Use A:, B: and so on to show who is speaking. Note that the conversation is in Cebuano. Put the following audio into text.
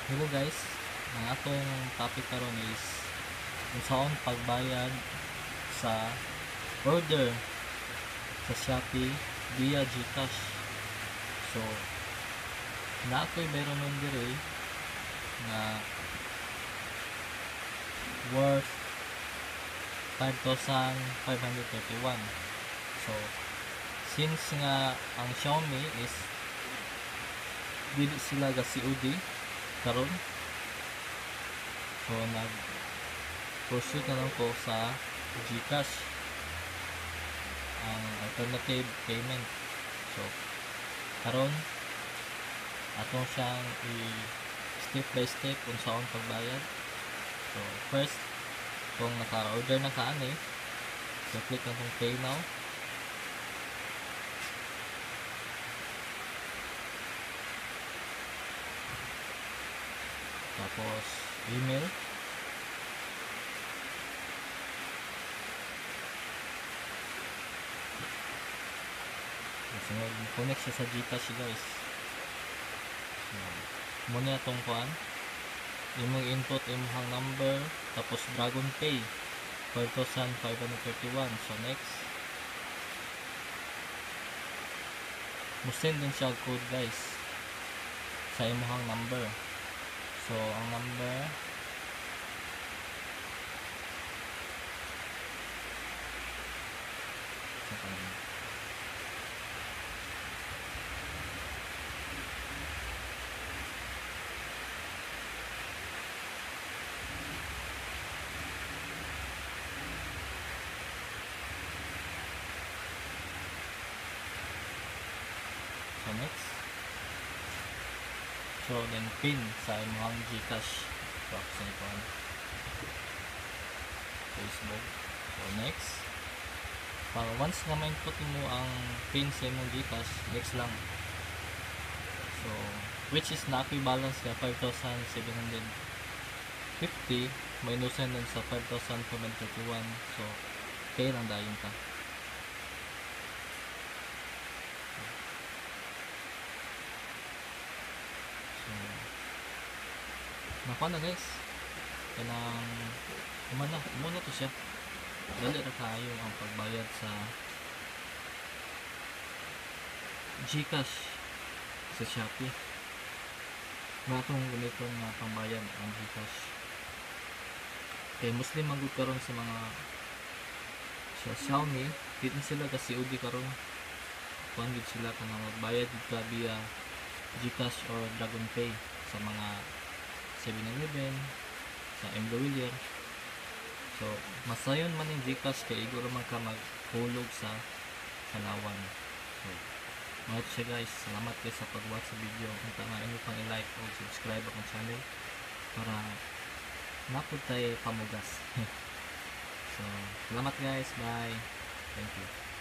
A: Hello guys, ang atong topic karon is unsaon pagbayad sa order sa Shopee via GCash. So, na ako'y meron nun dire na worth 5,531. So, since nga ang Xiaomi is dili sila ga COD karon, so nag proceed na lang ko sa GCash ang alternative payment. So karon atong siyang i step by step kung saan pagbayad. So first, kung naka-order na ka ani, so click na tong pay now. Tapos email, sunod connect siya sa GCash guys. So muna atong kuan, imong input imong number, tapos Dragon Pay 5,531. So next, mo-send din siya code guys sa imong number. So ang number so next, so then pin sa imong GCash. So ako sa ikuan Facebook. So next, para once nga ma-input mo ang pin sa imong GCash, next lang. So which is na ako'y balance ka 5,750 minusan nun sa 5,531. So pay lang dayon ka. So nakuha na guys, kanang umana muna to siya, dali ra kaayo ang pagbayad sa GCash sa Shopee. Matong gamiton nga pangbayad ang GCash kay Muslim man gud karon sa mga sa Xiaomi, di na sila ka COD karon, kuan gud sila kanang magbayad gud ka via GCash or Dragon Pay sa mga 7-Eleven, sa M. Lhuillier. So masayon man yung GCash kay iguro man ka maghulog sa Palawan. So mao to siya guys. Salamat guys sa pag-watch sa video. Unta nga inyo pang i-like o subscribe akong channel para napud tay pamugas. So salamat guys, bye, thank you.